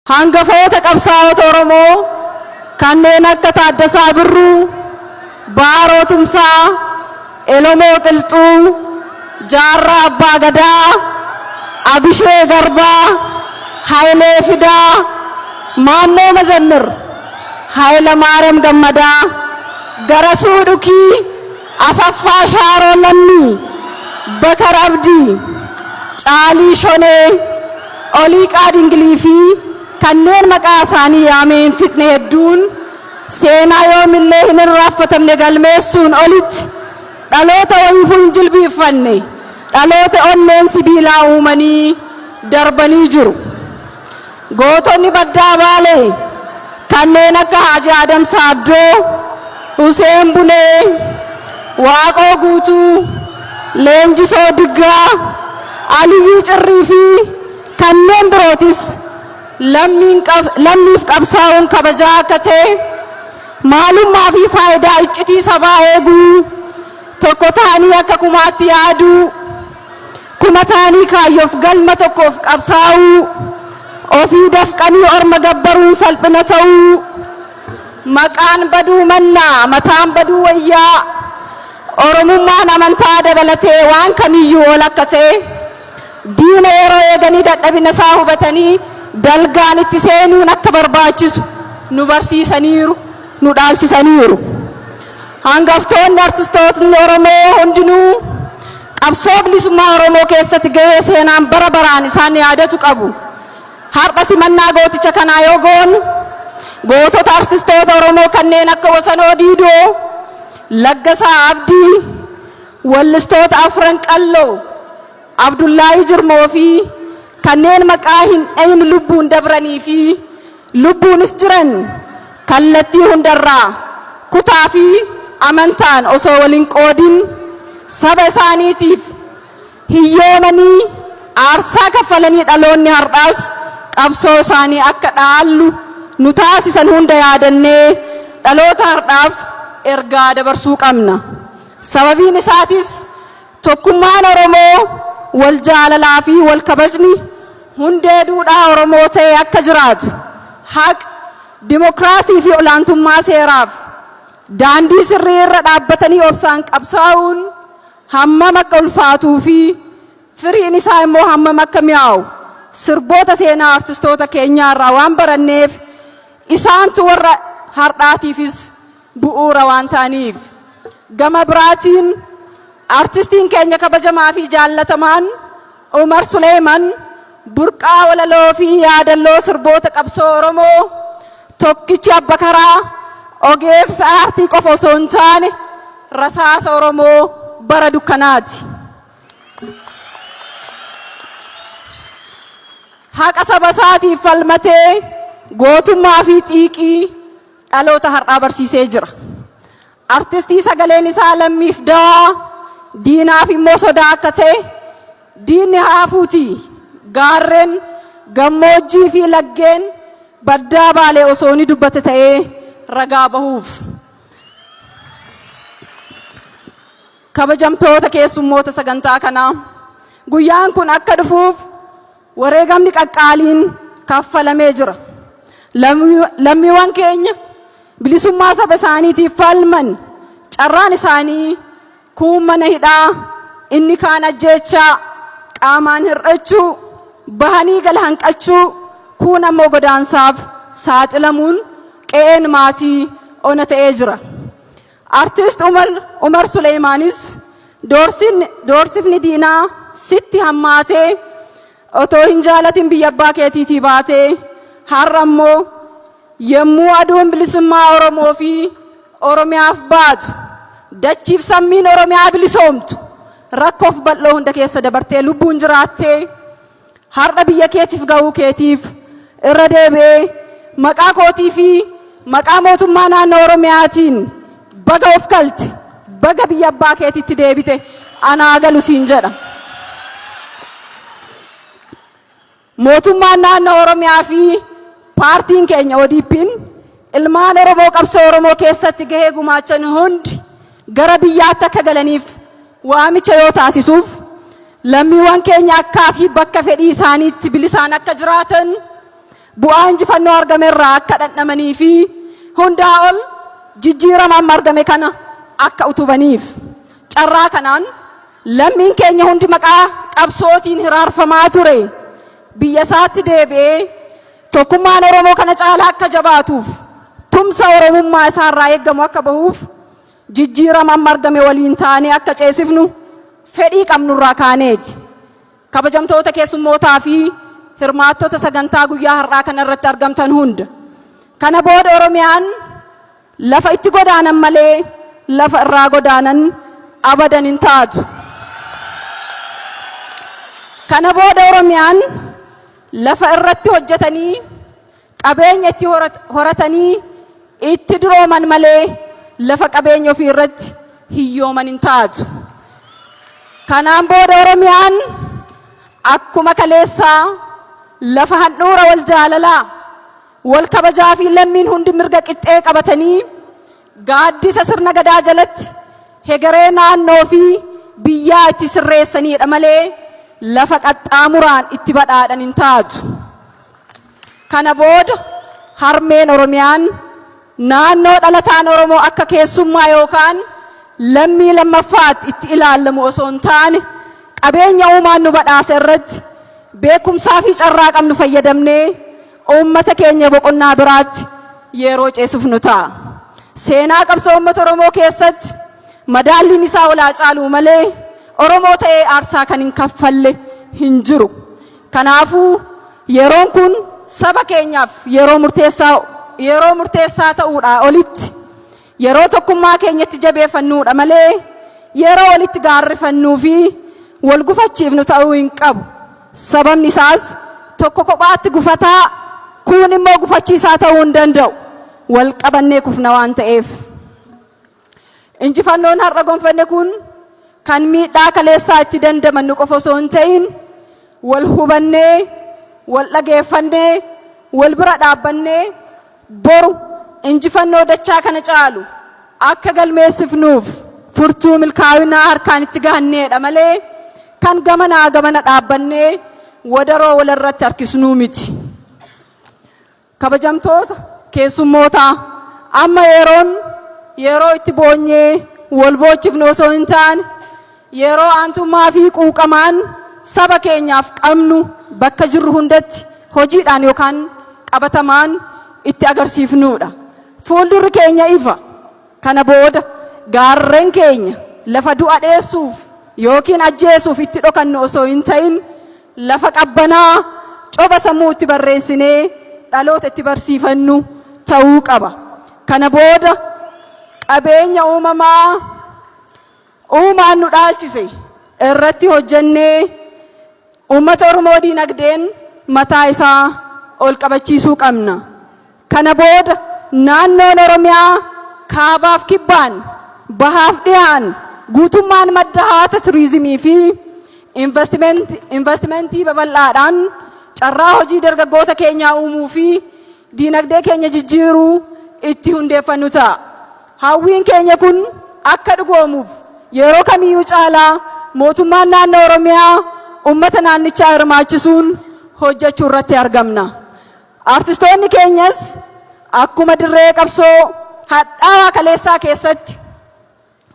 Hangafoota qabsaa'ota Oromoo kanneen akka Taaddasaa Birruu, Baaroo Tumsaa, Elemoo Qilxuu, Jaarraa Abbaa Gadaa, Abishee Garbaa, Hayilee Fidaa, Maammoo Mazammir, Hayilamaariyaam Gammadaa, Garasuu Dhukii, Asaffaa Shaaroo Lammii, Bakar Abdii, Caalii Shonee, Oliiqaa Dingilii fi kanneen maqaa isaanii yaamee hin fixne hedduun seenaa yoomillee hin irraanfatamne galmeessuun olitti dhaloota wayiifuu hin jilbiiffanne, dhaloota onneen sibiilaa uumanii darbanii jiru. Gootonni Baddaa Baalee kanneen akka Haaji Adam Saaddoo, Huseen Bunee, Waaqoo Guutuu, Leenjisoo Diggaa, Aliyyii Cirrii fi kanneen birootis lammiif qabsaa'uun kabajaa akka ta'e, maalummaa fi faayidaa iccitii sabaa eeguu, tokko ta'anii akka kumaatti yaaduu, Kuma ta'anii kaayyoof galma tokkoof qabsaa'uu, ofii dafqanii orma gabbaruun salphina ta'uu, maqaan baduu mannaa mataan baduu wayyaa, Oromummaan amantaa dabalatee waan kamiyyuu ol akka ta'e, diina yeroo eeganii dadhabina isaa hubatanii dalgaan itti seenuun akka barbaachisu nu barsiisaniiru, nu dhaalchisaniiru. Hangaftoonni artistootni Oromoo hundinuu Qabsoo bilisummaa Oromoo keessatti gahee seenaan bara baraan isaan yaadatu qabu. Har'a simannaa gooticha kanaa yoo goonu, gootota artistoota Oromoo kanneen akka Wasanoo Diidoo, Laggasaa Abdii, wallistoota Afran Qalloo, Abdullaahii Jirmoo fi kanneen maqaa hin dhahin lubbuun dabranii fi lubbuunis jiran kallattii hundarraa kutaa fi amantaan osoo wal hin qoodin saba isaaniitiif hiyyoomanii aarsaa kaffalanii dhaloonni har'aas qabsoo isaanii akka dhaallu nu taasisan hunda yaadannee dhaloota har'aaf ergaa dabarsuu qabna. Sababiin isaatis Tokkummaan Oromoo, wal jaalalaa fi wal kabajni hundee duudhaa Oromoo ta'ee akka jiraatu, haqa, dimokiraasii fi olaantummaa seeraaf daandii sirrii irra dhaabbatanii obsaan qabsaa'uun hammam akka ulfaatuu fi firiin isaa immoo hammam akka mi'aawu sirboota seenaa artistoota keenyaa irraa waan baranneef isaantu warra har'aatiifis bu'uura waan ta'aniif. Gama biraatiin artistiin keenya kabajamaa fi jaallatamaan Umar Suleeman burqaa walaloo fi yaadalloo sirboota qabsoo Oromoo tokkichi abba karaa ogeessa aartii qofa osoo hin taane rasaasa Oromoo bara dukkanaati. Haqa saba isaatiif falmatee gootummaa fi xiiqii dhaloota har'aa barsiisee jira. Artistii sagaleen isaa lammiif dawaa, diinaaf immoo sodaa akka ta'e, diinni haa hafuutii gaarren, gammoojjii fi laggeen baddaa Baalee osoo ni dubbate ta'ee ragaa bahuuf. Kabajamtoota keessummoota sagantaa kanaa, guyyaan kun akka dhufuuf Wareegamni qaqqaaliin kaffalamee jira. Lammiiwan keenya bilisummaa saba isaaniitiif falman carraan isaanii kuun mana hidhaa, inni kaan ajjeechaa, qaamaan hir'achuu, bahanii gala hanqachuu, kuun ammoo godaansaaf saaxilamuun qe'een maatii ona ta'ee jira. Artist Umar Suleeymaanis doorsifni diinaa sitti hammaatee otoo hin jaalatin biyya abbaa keetiitii baatee har'a immoo yemmuu aduun bilisummaa Oromoo fi Oromiyaaf baatu dachiif sammiin Oromiyaa bilisoomtu rakkoof bal'oo hunda keessa dabartee lubbuun jiraattee Har'a biyya keetiif ga'uu keetiif irra deebi'ee maqaa kootii fi maqaa mootummaa naannoo Oromiyaatiin baga of kalte, baga biyya abbaa keetiitti deebite anaa galu siin jedha. Mootummaan naannoo Oromiyaa fi paartiin keenya ODP'n ilmaan Oromoo qabsoo Oromoo keessatti gahee gumaachan hundi gara biyyaatti akka galaniif waamicha yoo taasisuuf Lammiiwwan keenya akkaa fi bakka fedhii isaaniitti bilisaan akka jiraatan, bu'aa injifannoo argame irraa akka dhandhamanii fi hundaa ol jijjiirama amma argame kana akka utubaniif. Carraa kanaan lammiin keenya hundi maqaa qabsootiin hiraarfamaa ture biyya isaatti deebi'ee tokkummaan Oromoo kana caalaa akka jabaatuuf tumsa Oromummaa isaarraa eeggamu akka bahuuf jijjiirama amma argame waliin taanee akka ceesifnu fedhii qabnurraa kaaneeti. Kabajamtoota keessummootaa fi hirmaattota sagantaa guyyaa har'aa kana irratti argamtan hunda. Kana booda Oromiyaan lafa itti godaanan malee lafa irraa godaanan abadan hin taatu. Kana booda Oromiyaan lafa irratti hojjetanii qabeenya itti horatanii itti durooman malee lafa qabeenya ofii irratti hiyyooman hin taatu. Kanaan booda Oromiyaan akkuma kaleessaa lafa handhuura wal jaalalaa, wal kabajaa fi lammiin hundi mirga qixxee qabatanii gaaddisa sirna gadaa jalatti hegeree naannoo fi biyyaa itti sirreessanidha malee lafa qaxxaamuraan itti badhaadhan hin taatu. Kana booda harmeen Oromiyaan naannoo dhalataan Oromoo akka keessummaa yookaan lammii lammaffaatti itti ilaallamu osoo hin taane qabeenya uumaan nu badhaase irratti beekumsaa fi carraa qabnu fayyadamnee uummata keenya boqonnaa biraatti yeroo ceesifnu ta'a. Seenaa qabsoo uummata Oromoo keessatti madaalliin isaa olaa caaluu malee Oromoo ta'ee aarsaa kan hin kaffalle hin jiru. Kanaafuu yeroon kun saba keenyaaf yeroo murteessaa ta'uudhaa olitti yeroo tokkummaa keenyatti jabeeffannuudha malee yeroo walitti gaarrifannuu fi wal gufachiifnu ta'uu hin qabu. Sababni isaas tokko kophaatti gufataa kuun immoo gufachiisaa ta'uu hin danda'u. Wal qabannee kufna waan ta'eef. Injifannoon har'a gonfanne kun kan miidhaa kaleessaa itti dandamannu qofa osoo hin ta'in wal hubannee, wal dhageeffannee, wal bira dhaabbannee boru injifannoo dachaa kana caalu akka galmeessifnuuf furtuu milkaa'inaa harkaan itti gahanneedha malee kan gamanaa gamana dhaabbannee wadaroo walirratti harkisnuu miti. Kabajamtoota keessummootaa, amma yeroon yeroo itti boonyee wal boochifnu osoo hin taane yeroo aantummaa fi quuqamaan saba keenyaaf qabnu bakka jirru hundatti hojiidhaan yookaan qabatamaan itti agarsiifnuudha. Fuuldurri keenya ifa. Kana booda gaarreen keenya lafa du'a dheessuuf yookiin ajjeesuuf itti dhokannu osoo hin ta'in lafa qabbanaa coba sammuu itti barreessinee dhaloota itti barsiifannu ta'uu qaba. Kana booda qabeenya uumamaa uumaan nu dhaalchise irratti hojjennee uummata Oromoo diinagdeen mataa isaa ol qabachiisuu qabna. Kana booda naannoon Oromiyaa kaabaaf kibbaan, bahaaf dhihaan guutummaan madda hawwata turizimii fi investimentii babal'aadhaan carraa hojii dargaggoota keenyaa uumuu fi diinagdee keenya jijjiiruu itti hundeeffannu ta'a. Hawwiin keenya kun akka dhugoomuuf yeroo kamiyyuu caalaa mootummaan naannoo Oromiyaa uummata naannichaa hirmaachisuun hojjechuu irratti argamna. Artistoonni keenyas akkuma dirree qabsoo hadhaawaa kaleessaa keessatti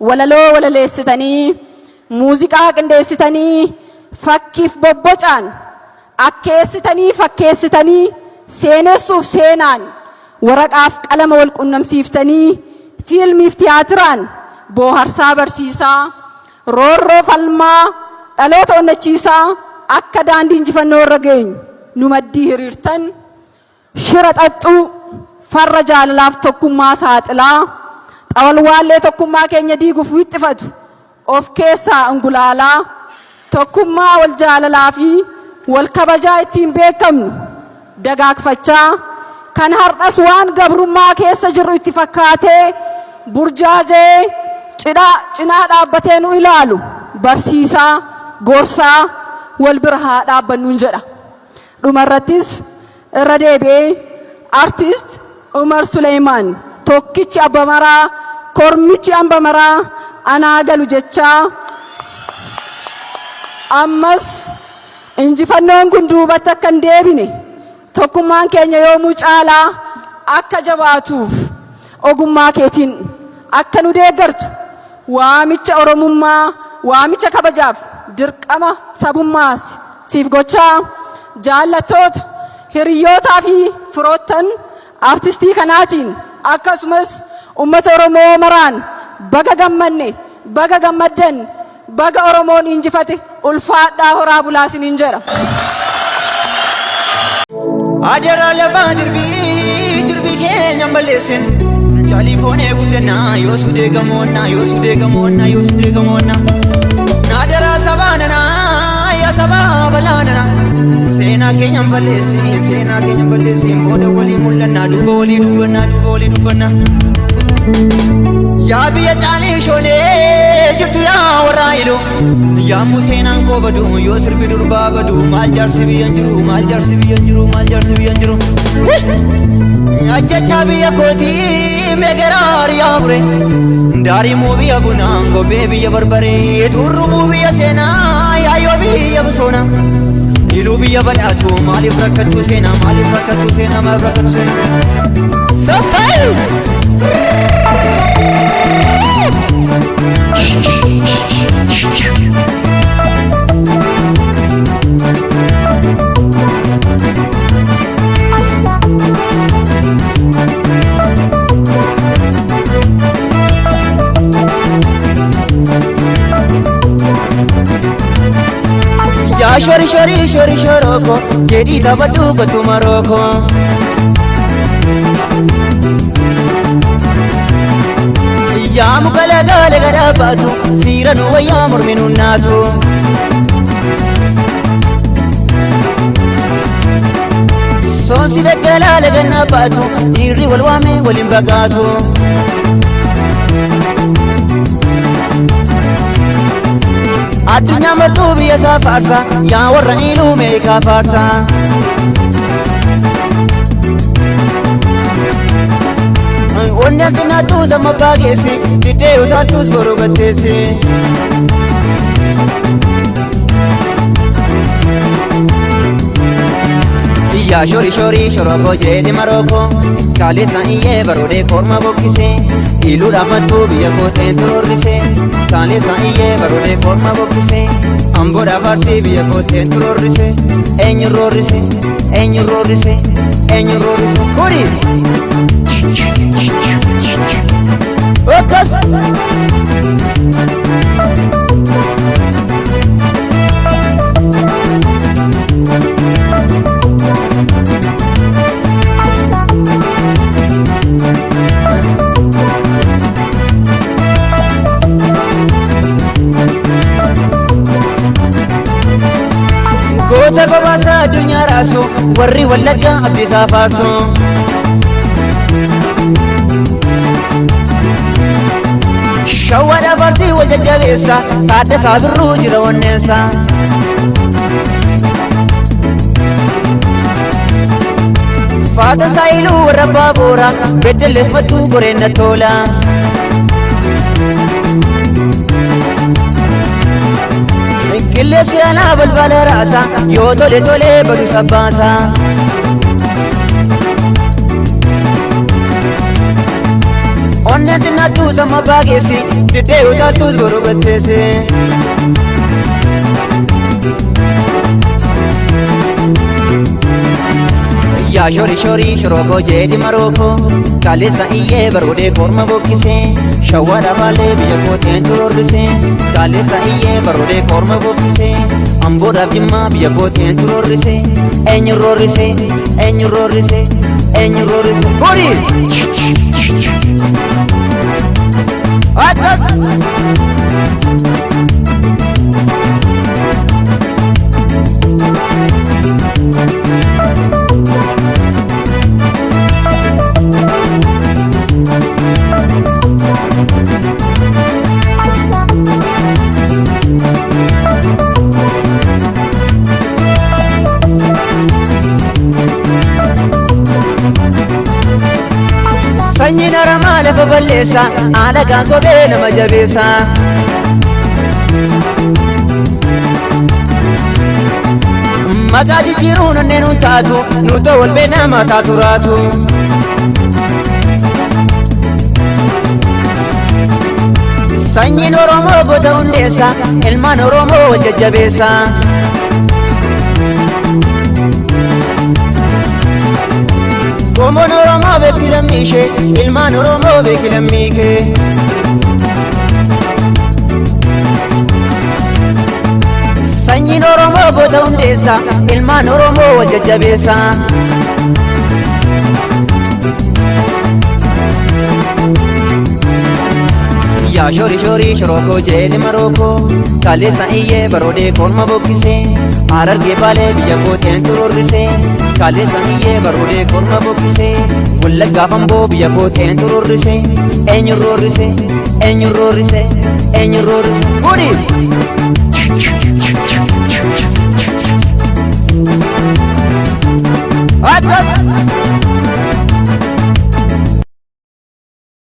walaloo walaleessitanii, muuziqaa qindeessitanii, fakkiif bobbocaan akkeessitanii fakkeessitanii, seenessuuf seenaan waraqaaf qalama wal qunnamsiiftanii, fiilmiif tiyaatiraan booharsaa barsiisaa, roorroo falmaa dhaloota onnachiisaa akka daandii injifannoo irra geenyu nu maddii hiriirtan, shira xaxxuu farra jaalalaaf tokkummaa saaxilaa xawalwaallee tokkummaa keenya diiguuf wixxifatu of keessaa ungulaalaa tokkummaa wal jaalalaa fi wal kabajaa ittiin beekamnu dagaagfachaa kan har'as waan gabrummaa keessa jirru itti fakkaatee burjaajee cinaa dhaabbatee nu ilaalu barsiisaa gorsaa wal bira haa dhaabbannuun jedha. Dhumarrattis irra deebi'ee artist Umar Suleymaan tokkichi abba maraa kormichi amba maraa anaa galu jechaa, ammas injifannoon kun duubatti akka hin deebine Tokkummaan keenya yoomuu caalaa akka jabaatuuf ogummaa keetiin akka nu deeggartu waamicha Oromummaa, waamicha kabajaaf dirqama sabummaa siif gochaa, jaallattoota, hiriyyootaa fi firoottan artistii kanaatiin akkasumas ummata Oromoo maraan baga gammanne, baga gammaddan, baga Oromoon injifate, ulfaadhaa, horaa bulaa isiniin jedha. Adeeraa lafaa dirbii dirbii keenya balleessin. Califoonee guddannaa yoo sudee gamoonnaa yoo sudee gamoonnaa yoo sudee gamoonnaa. Naadaraa sabaa nanaa yaa sabaa balaa nanaa. Seenaa keenya balleessin, seenaa keenya balleessin, booda walii mul'annaa, duuba walii dubbannaa, duuba walii dubbannaa. Yaa biyya caalii shoolee jirtu, yaa warraa iluu. Yaammuu seenaan koo badu, yoo sirbi durbaa badu, maal jaarsi biyyan jiru, maal jaarsi biyyan jiru, maal jaarsi biyyan jiru. Ajjechaa biyya kootii meegeraar yaa bure. Daarimuu biyya bunaa, gobbee biyya barbaree, turrumuu biyya seenaa, yaayyoo biyya bisoona. Iluu biyya badhaatu, maaliif rakkattuu seenaa, maaliif rakkattuu seenaa, maaliif rakkattuu seenaa. Sassaayi! Yaa shori shori shori shoroko jedhii taphadhu kottu marooko. Yaa muka lagaa laga dhaabatu, fiira nu wayyaa, mormi nu naatu. Soonsi daggalaa laga naafatu, dhiirri wal waame waliin baqaatu. Addunyaa martuu biyya isaa faarsa, yaa warra iluu meeqaa faarsa. Onneen xinnaattuu sama baageessi, diddee utaaltuus boruu gatteessi. Yaa shori shori shoroko jedhi marooko, kaaleessa iyyee baroodee korma bokkise, iluudhaaf mattuu biyya kooteen turoorrise, kaaleessa iyyee baroodee korma bokkise, amboodhaaf arsii biyya kooteen turoorrise, eenyu roorrise, eenyu roorrise, eenyu roorrise kuri. Akkas. Goota babaasa addunyaa raasu, warri Wallagga abdiisaa faarsu. Shawwaadhaaf arsii wal jajjabeessa, Taaddasaa Birruu jira onneessa. Faatan saayiluu warra baaboora, beddelleef mattuu goreen na tola. Qilleensi alaa balbala raasa, yoo tole tole badu sabbaasa. Onneen xinnattuu sama baageessi, diddee utaaltuus boruu gatteessi. Yaa shori shori shoroko jedhi marooko, kaaleessa iyyee baroodee korma bokkise, shawwaadhaaf haalee biyya kooteen turoorrise, kaaleessa iyyee baroodee korma bokkise, amboodhaaf jimmaa biyya kooteen turoorrise, eenyu roorrise, eenyu roorrise, eenyu roorrise kuri. Akkas. Sanyiin aramaa lafa balleessa, alagaan sobee nama jabeessa. Maqaa jijjiiruun onneen hun taatu, nuta wal beeknaa mataa turaatu. Sanyiin Oromoo goota hundeessa, ilmaan Oromoo jajjabeessa. Qomoon Oromoo beekti lammii ishee, ilmaan Oromoo beeki lammii kee. Sanyiin Oromoo goota hundeessa, ilmaan Oromoo wal jajjabeessa. Yaa shoori shoori shorokoo jedhe marookoo, kaleessa iyyee baroodee korma bokkisee, Harargee Baalee biyya kooteen tururrisee, kaleessa iyyee baroodee korma bokkisee, Wallaggaa Amboo biyya kooteen tururrisee, eenyu roorrisee, eenyu roorrisee, eenyu roorrisee. Fuudhi!